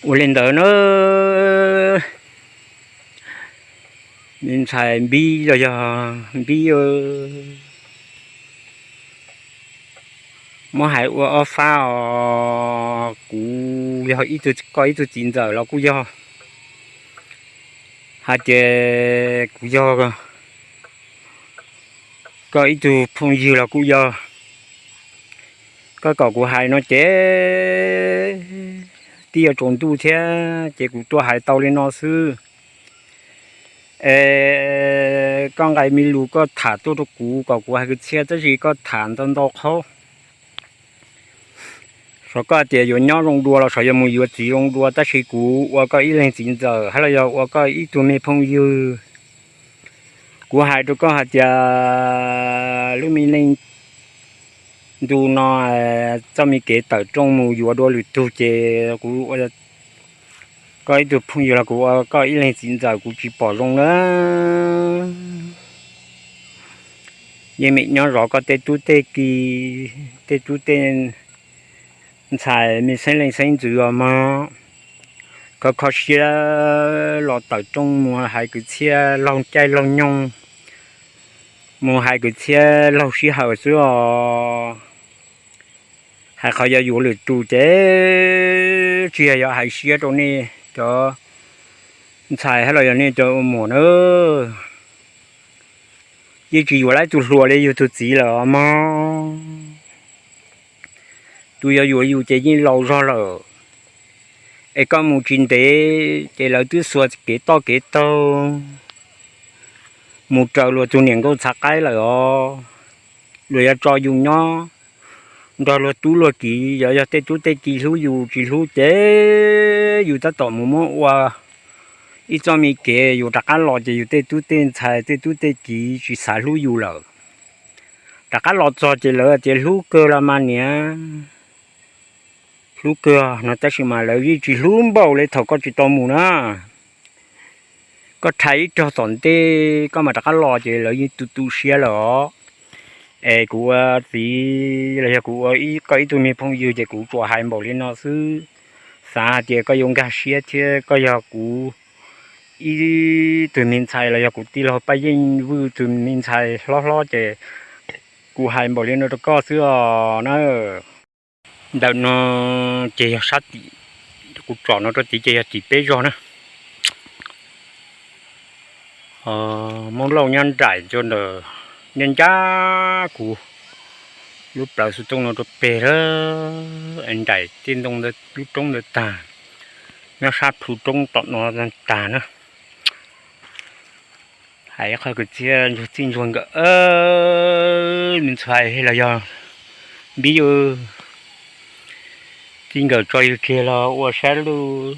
Ua li ntawd na, me ntxhais Npib los yog Npib, muab hais ua ob fab os, kuv yog ib tug, koj ib tug txiv ntxawm los kuj yog, hais tias kuv yog koj ib tug phooj ywg los kuj yog. Koj kom kuv hais no ces twb yuav tsaus ntuj thiab ces kuv tuaj hais tau li no xwb. Es koj nqa me lus koj tham tuaj rau kuv kom kuv hais kwv txhiaj, tab sis koj tham ntau ntau qhov, xyov koj tias yuav nyob zoo dua los xyov yuav mus yuav txiv zoo dua, tab sis kuv ua koj ib leeg txiv ntxawm hab los yog ua koj ib tug me phooj ywg, kuv hais rau koj hais tias lub me neej ntu no txoj me kev tawm rooj mus yuav dua lwm tug ces kuv ua koj ib tug phooj ywg los kuv ua koj ib leeg txiv ntxawm kuv tsis pom zoo na. Yeej meem nyob zov koj tej tub tej ki, tej tub tej ntxhais me xeeb leej xeeb ntxwv os mog. Kho kho siab los tawm rooj mus hais kwv txhiaj laug caij laug nyoog, mus hais kwv txhiaj laug sij hawm xwb os. Hais qhov yog yuav lwm tus ces tsis yog yog hais siab rau nej cov ntxhais hab los yog nej cov ua muam na. Yeej tsis yuav lawv tus hluas li yug tus txiv lawm os mog. Tus yuav yuav yus ces yeej laus zog lawm, es koj mus tsis ntev ces lawv twb xuas kev toj kev taug mus raws luag tus niam nkauj txhav qaib lawm os. Luag yuav tso yus nyob nrog luag tub luag kiv, yog yog tej tub tej ki hlub yus, tsis hlub ces yus tab tom mus muab ua ib txoj me kev, yus rov qab los ces yus tej tub tej ntxhais tej tub tej kiv tsis xav hlub yus lawm. Rov qab los txog ces lawv tias hlub kawg los mas niam, hlub kawg no tab sis mas lawv yeej tsis hlub npaum li thaum koj tsis tau mus na. Koj rhais ib rog tom ntej koj mam rov qab los ces lawv yeej tu tu siab lawm os. Es kuv ua txiv los yog kuv ua koj ib tug me phooj ywg ces kuv tsuas hais npaum li no xwb. Xav hais tias koj yuav nkag siab thiab koj yog kuv ib tug me ntxhais los yog kuv tij laug Paj Yeej Vwj tus me ntxhais hlob hlob ces kuv hais npaum li no rau koj xwb os na. Ntawm no ces yog sab tim, kuv tsom no rau tid ces yog tim peb zog na. Hmoob Lauj nyob nraim rau ntawm, nyob ncaj kuv lub plawv xov tooj no rau peg lawm, nraim tej ntoo ntawd lub roob ntawd tag, nyob sab plhu roob tom no tag na. Hais qhov kwv txhiaj ntsuag txij ntsuag nkawm, me ntxhais los yog Npib, txij nkawm tso yus kiag los ua sab lub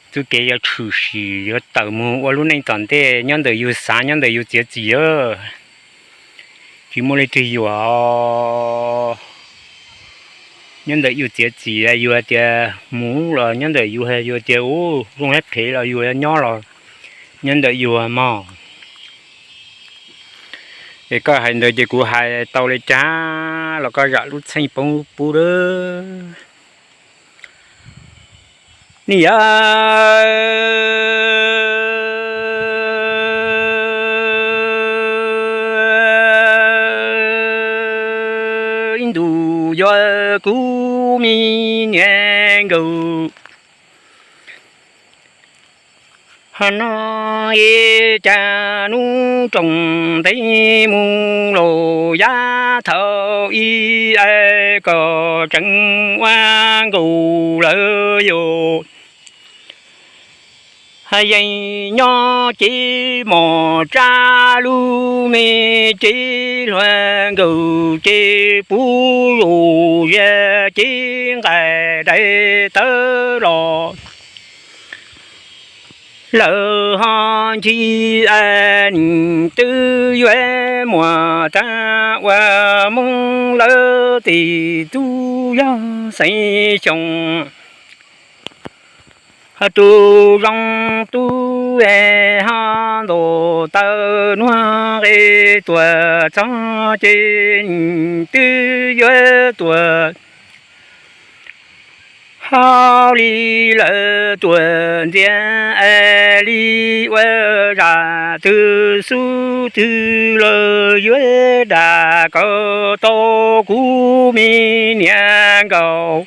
txuj kev yuav tshwm sim yuav tawm mus ua lub neej tom ntej, nyob ntawm yus xav, nyob ntawm yus txiav txim. Tsis muaj leej twg yuam. Nyob ntawm yus txiav txim, yus tias mus los nyob ntawm yus, yus tias ua zoo thiab phem los yus nyob los nyob ntawm yus mog. Es koj hais ntawd ces kuv hais tau li cas los koj zam lub txheej poob pub lawm. Ni yawm ib ntus yuav kuv me niam nkauj, ho no ib cas hnub roos ntev mus los yav thaum ub es koj tseem ua nkaus lawm yus. Yeej nyob ces mos tsa lub me ces hluas nkauj ces puv zus zias ces nqaim dai tawv los. Lawv ho nthi es nim twb yuav muaj tag ua Hmoob lawv tim tub yog xeeb xyoo. Ho tus zoo tub es ho ntaus taw nuag nqe tuaj txog ces nim twb yuav tuaj. Hauj li lawv tuaj ntxias es li ua zaj twg xub twg los yuav dag kom tau kuv me niam nkaus.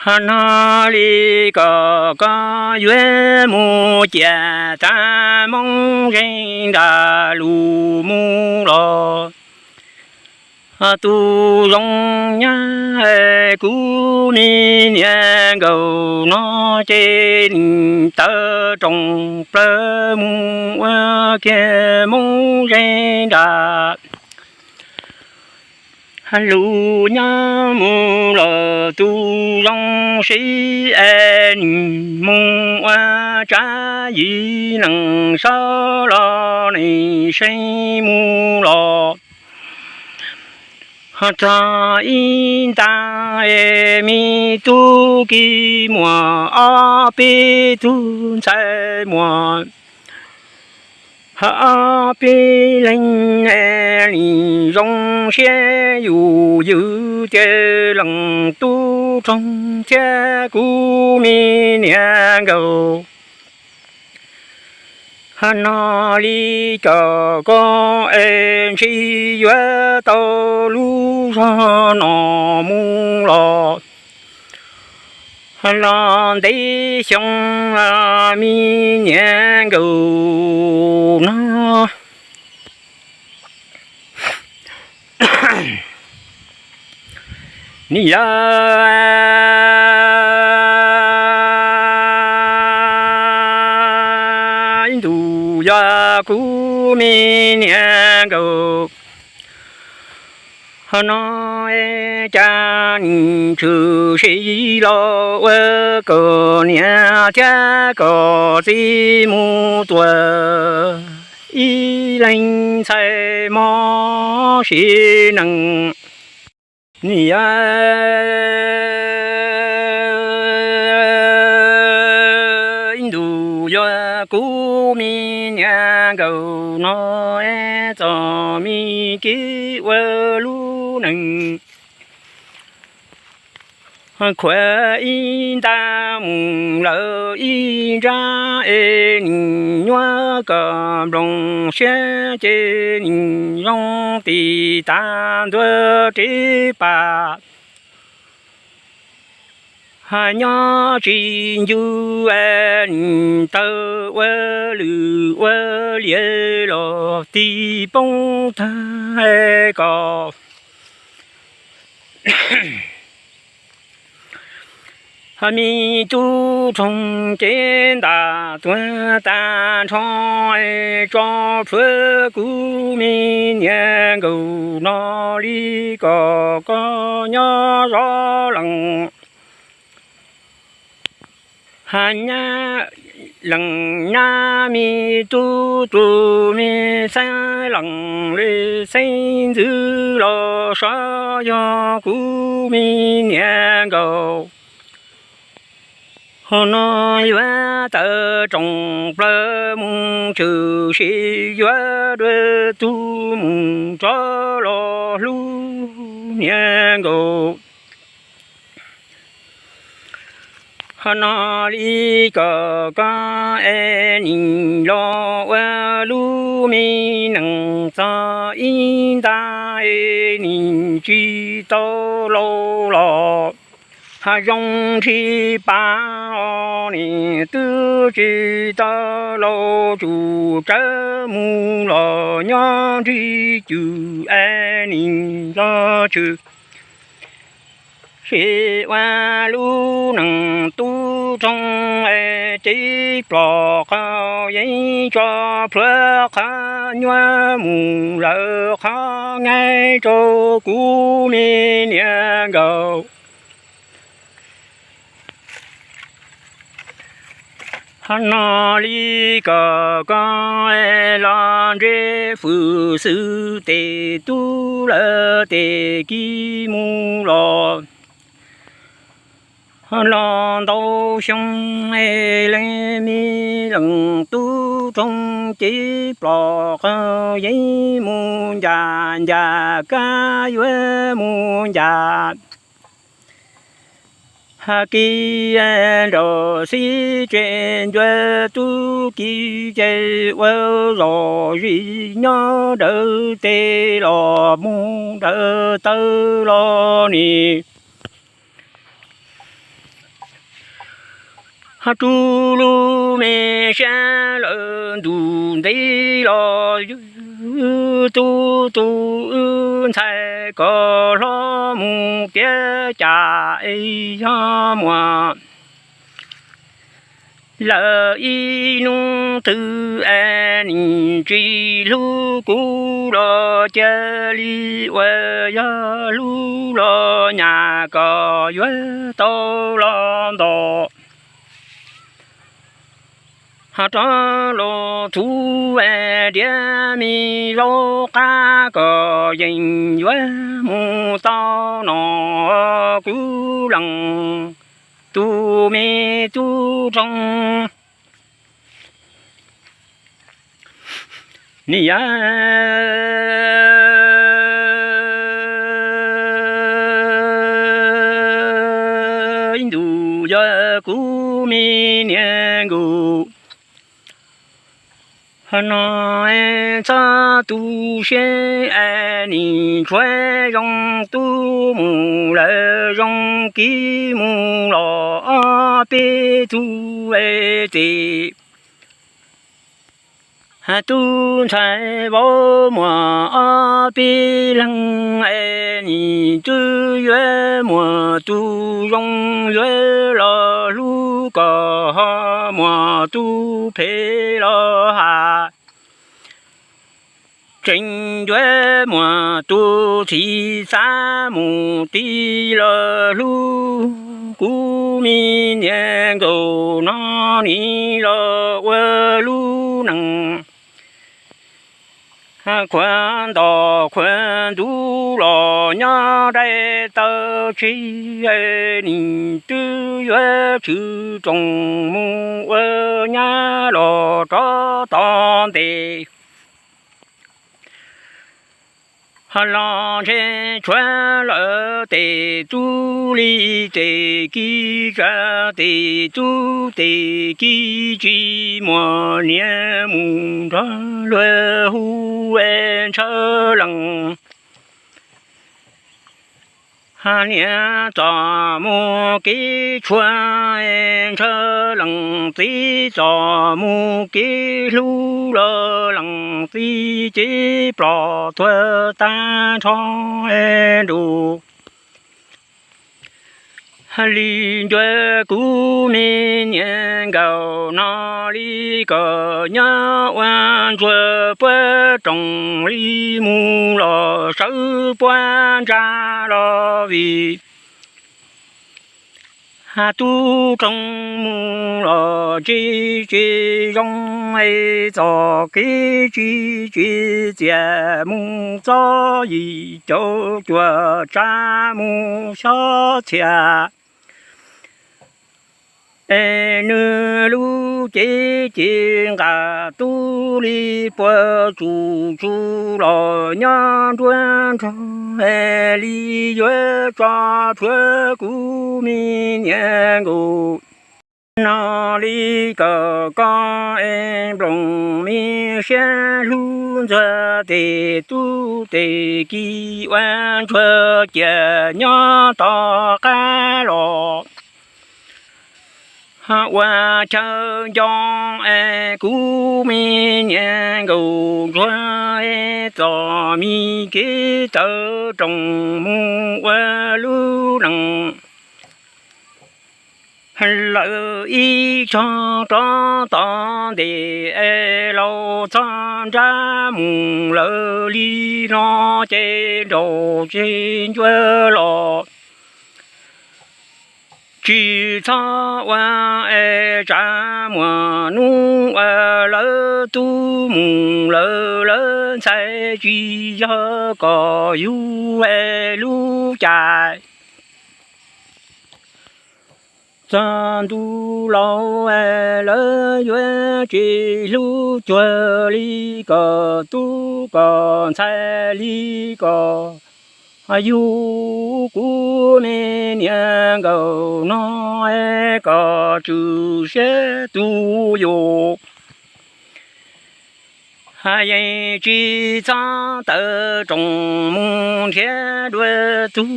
Ho no li kom koj yuav mus cia tag Hmoob zeeg nram lus mus los. Tus zoo nyab kuv me niam nkaus no ces nim tawv roos plawv mus ua kiag Hmoob zeeg nram lus nyob mus los tus zoo siab es nim mus ua tsab yim nees sab los nim seeb mus los. Ho txog ib nta es me tub Kis Muas ob peb tug ntxhais muas, ho ob peb leeg es nim zoo siab yus yws tias leej tub roog thiab kuv me niam nkaus. Ho no li kom koj es ntshai yuav tau lub zog no mus los, los ntev xyoo me niam nkaus no. Nim yog ib ntus yog kuv me niam nkaus. Ho no es cas nim tshwm sim los ua kom niam thiab kom txiv mus tua ib leeg ntxhais mob siab nees. Nim yog ib ntus yog kuv me niam nkaus no es txom me kev ua lub neej. Khuav ib nta mus lawm ib nrab es nim nyuaj kom nploos siab ces nim zoo tis tas ntua reb pas. Hais nyob tsis ncw es nim tawg ua lwm ua liam los tig poob tag kom Hais me tub roog cev ntam tuag tag nrho, tso plhuav kuv me niag nkaus no li kom koj nyob zov lees. Hais nyab lees nyab me tub tus me xeeb lees li xeeb ntxwv los sov yog kuv me niag nkaus. Hos no yuav tawm rooj plaws mus tshwm sim yuav dua tug mus rov los hlub niag nkaus. Hos no li kom koj es nim los ua lub me nees txog ib nta es nim tsis tau laus los. Hais zoo nrhi pab os, nim twb tsis tau laus, tsum tsawv mus los nyob nrig cwm es nim los tshwm sim ua lub nees tub rooj es cev plom qhov yeeb tso plhuav qhov nyuaj mus lawm qhov nqaij rau kuv me niag nkaus. Hos no li kom koj los ntsib fwm xwm tes tub lawv tes kis mus los. Los ntau xyoo es leej me leej tub rooj cev plom qhov yeeb mus ncas ncas kab yuav mus ncas. Hab kib nrog xib tsev ncua tub kib ces ua zom zis nyob rawv tes los mus rawv taw los nim. Hab tub lub me siab lawm ntus ntev los yug tub tub wb ntxhais kom hlob mus tiav cas es yog muam lawm ib hnub twg es nim tsis hlub kuv los cia li ua, yog hlub los nyam kom yuav tau los nto. Hab rov los txhuv es diav me zaub qab kom yeej yuav mus tau no kuv lees tus me tub roog. Nim yog ib ntus yog kuv me niag nkaus no txhob tu siab es nim tshuav zoo tub mus lawm zoo kib mus los ob peb tug es tes. Hab tub ntxhais vaub muam ob peb leeg es nim twb yuav muam tus zoo yuav los hlub kom ho muam tus phem los has. Tseem yuav muam tus txhiv xav mus ti los hlub kuv me niag nkaus no nim los ua lub neej. Qhuav nto qhuav ntuv los nyob dai taw tseg, nim twb yuav tshwm tsoom mus ua nyab los rov tom ntej. Ho los ntshe tshuav lawm tes tub li tes kiv tsa, tes tub tes kiv tsis muaj niam mus nrog luag hu es ntshaw lees. Hab niam txom mus kev tshuav ntshaw lees, txiv txom mus kev hlub los lees, txiv cev plom tuag tag nrho nrus. Li ncua kuv me niag nkaus no li kom nyob ua ntsuag puab roos li mus los sawv puab ntsa los vim hab tub roog mus los tsis tsis zoo es txom kev tsis tsis txias mus txob yim caum cuam tsa mus xyob txhia. Es nws lub cev ces nqa tub li puag tsus tsus los nyob nruab nrog es li yuav tso tshuav kuv me niag nkaus no li kom koj es nploos me siab hlub ntxuag tes tub tes kiv ua ntsuag cia nyob tom qab los ua chaw nco es kuv me niag nkaus ntsuag es txom me kev tawv roos mus ua lub neej lawm ib tog rov tom ntej es laus txog nrab mus lawm li no ces nraum tseg ncua los tsis txhob ua es tsav muag nub ua lawv tub mus lawm lawv ntxhais tsis yog kom yug es lub cai txog ntu laus lawv yuav tsis hlub cuag li kom tub kom ntxhais li kom Yug kuv me niag nkauj no, koj tswm siab tu yus. Yeej tsis txhob tawm rooj mus nrhiav dua tug,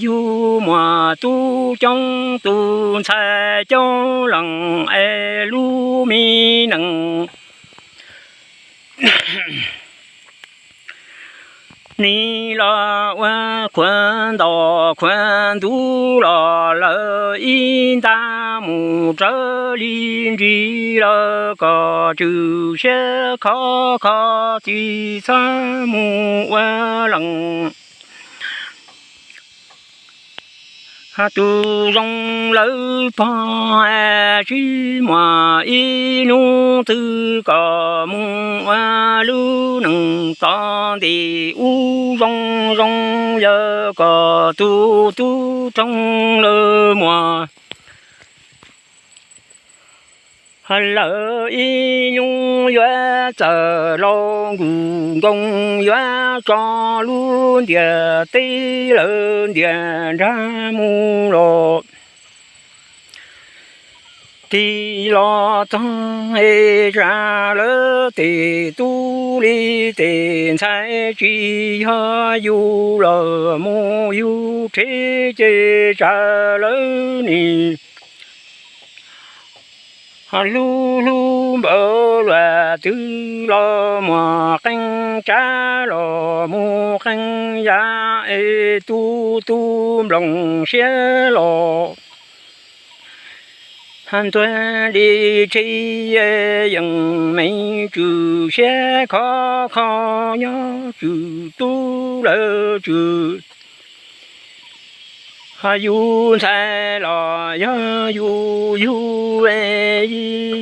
yug muaj tub coob tug ntxhais coob leej es lub me nees. Nim los ua qhuav ntau qhuav ntuj los lawm ib ntag mus raws li ntsis lawm, koj tswm siab khov kho tsis txhob mus ua leej. Tus zoo lawv pog, tsis muaj ib hnub twg koj mus ua lub neej txom ntej ub zoo zoo, yog koj tus tub roog lawv muaj lawm ib hnub yuav txawm los nkuj nkoos yuav tso lub ntiaj teb lawv ntiaj nrag mus los. Tig los txog es tsa lawv tej tub li tej ntxhais, tsis yog yus los mus yus rhe ces tsa lawv nim. Hlub hlub npaum luaj twg los muaj qee tsav los mus qee yav es tu tu nplooj siab los ntuag li tsheb yeej me tswm siab khov kho nyob tswm tub lawv tswm. Yus ntxhais los yog yus yug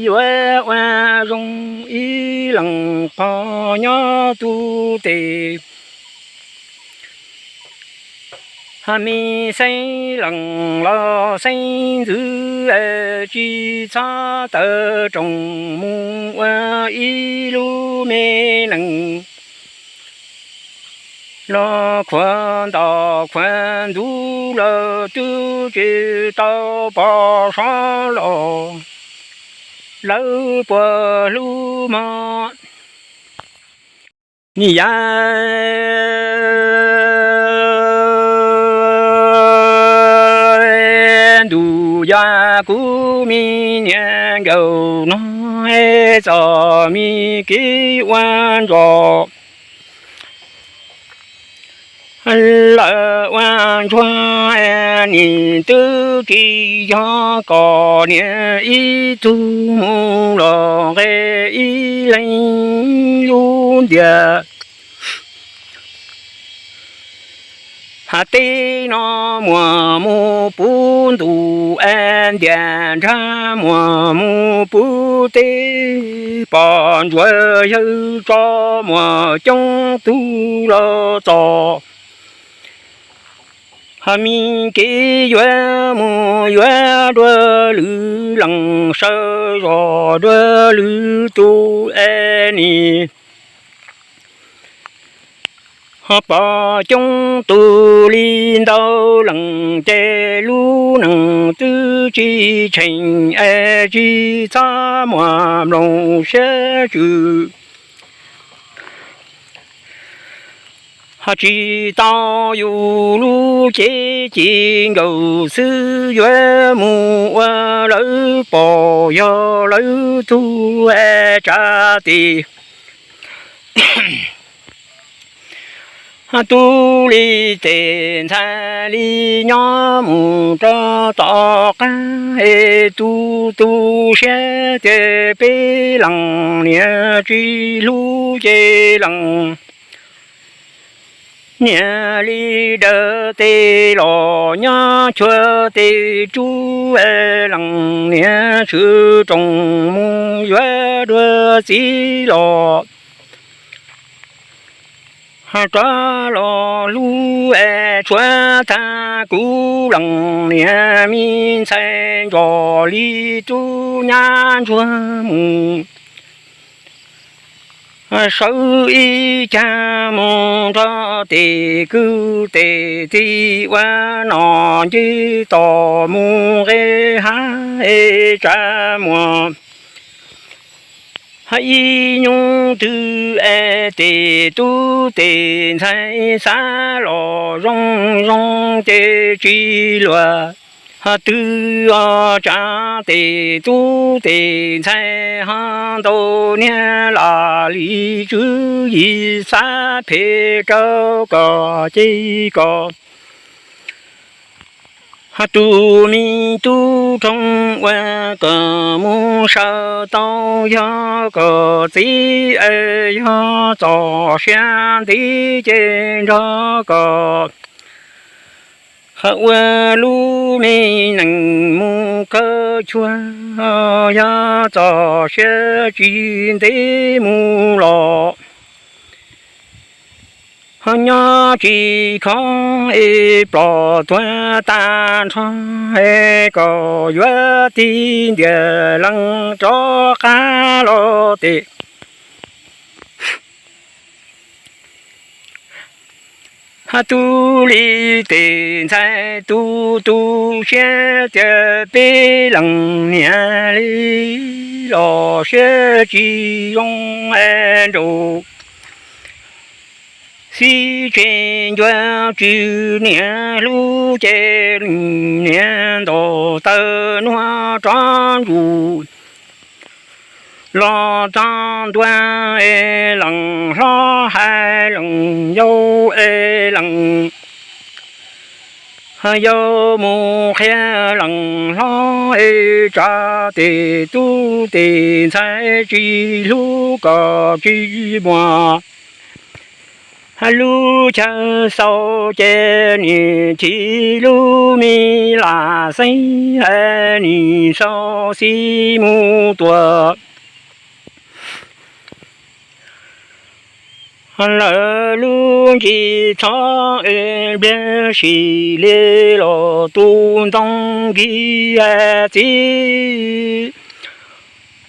yuav ua zoo ib leej pog nyob tub teg. Me xeeb leej los xeeb ntxwv, tsis txhob tawm rooj mus ua ib lub me nees. Los khuav ntau khuav ntuj los twb tsis tau pom sov los, lawv puas hlub mog. Ni yam ntuj yog kuv me niag nkauj no, txoj me kev ua ntsuag lawm ua ntsuag, nim twb tsis yog koj niag ib tug mus los nqe ib leeg lub ntiaj. Teb no muaj mus puv ntuj es ntiaj nrag muaj mus puv teb, pom ntsuag yawg tso muaj coob tug los txog. Me kev yuav mus yuav dua lwm leej, sawv zog dua lwm tus es nim ho pom coob tug li ntau leej, ces lub neej twb tsis tsheej es tsis txhob muaj nplooj siab tswm. Ho tsis tau yus lub cev ci nkawm xwb, yuav mus ua lawv pom yog lawv tug es tsa tes. Tub li tes ntxhais li nyob mus rau tom qab es tu tu siab tias peb leej niam tsis hlub ces leej niam li dawm tes los nyob cuag tes rub, leej niam tshwm rooj mus yuav dua txiv los. Rov los hlub es tshuav tag kuv leej niam me ntxhais nrog li rub nyab ntsuag mus. Sawv ib cag mus nrog tes kwv tes tij ua nom nce tos mus nqe hav tsa muag. Ib nyuag twg es tes tub tes ntxhais xav los zoo zoo ces tsis luag twg os. Tsav tes tub tes ntxhais ho ntau niag lam li tswv yim xav phem rau kom ces kom tus me tub rog ua kom mus sawv tau, yog kom txiv es yog txom siab ntev ces nrog kom ua lub me nees mus kaw chua, yog txom siab tsis ntev mus los ho nyob tsis khob es plom tuag tag nrho es kom yuav tig ntiag lees rov qab los tes. Tub li tes ntxhais tu tu siab tias peb lees niam li los siab tsis zoo es nraus xib tseg ncua tsw niam hlub ces niam ntaus taw nuag rov ntsuj los txog ntua es lees hlob hais lees yau es lees yau mus qhia lees hlob es tsav tes tub tes ntxhais tsis hlub kom tsis muaj lub chaw xaus ces nim chim lub me lam xeeb es nim xaus xib mus tua lawv lub ntsis txhob es npliag sim li los tu ntoo nkig txiv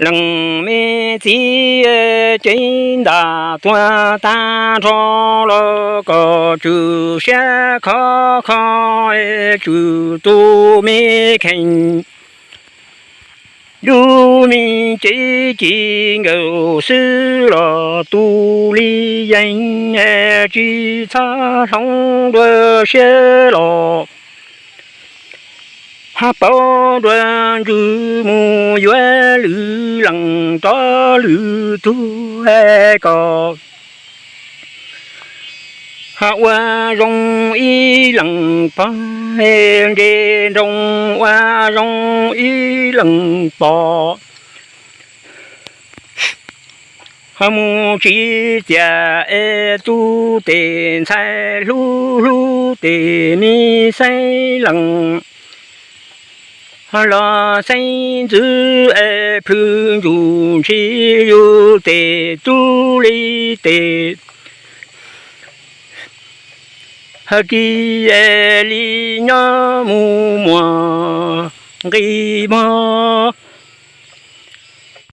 lees me txiv cev ntam tuag tag nrho los kom tswm siab khov kho tswm tus me kheej lub me cev ci nkaus xwb los tu li yees tsis txhob hloov dua siab los hab paub dua ntsws mus yuav lwm lees rov lwm tug kom ua zoo ib lees pog, nce nroo ua zoo ib lees pog. Mus tsis tias es tub tes ntxhais hlub hlub tes me xeeb lees los xeeb ntxwv es plhws ntsuj ntshis yus tes tub li tes hab kis es li nyob mus muag nqis mog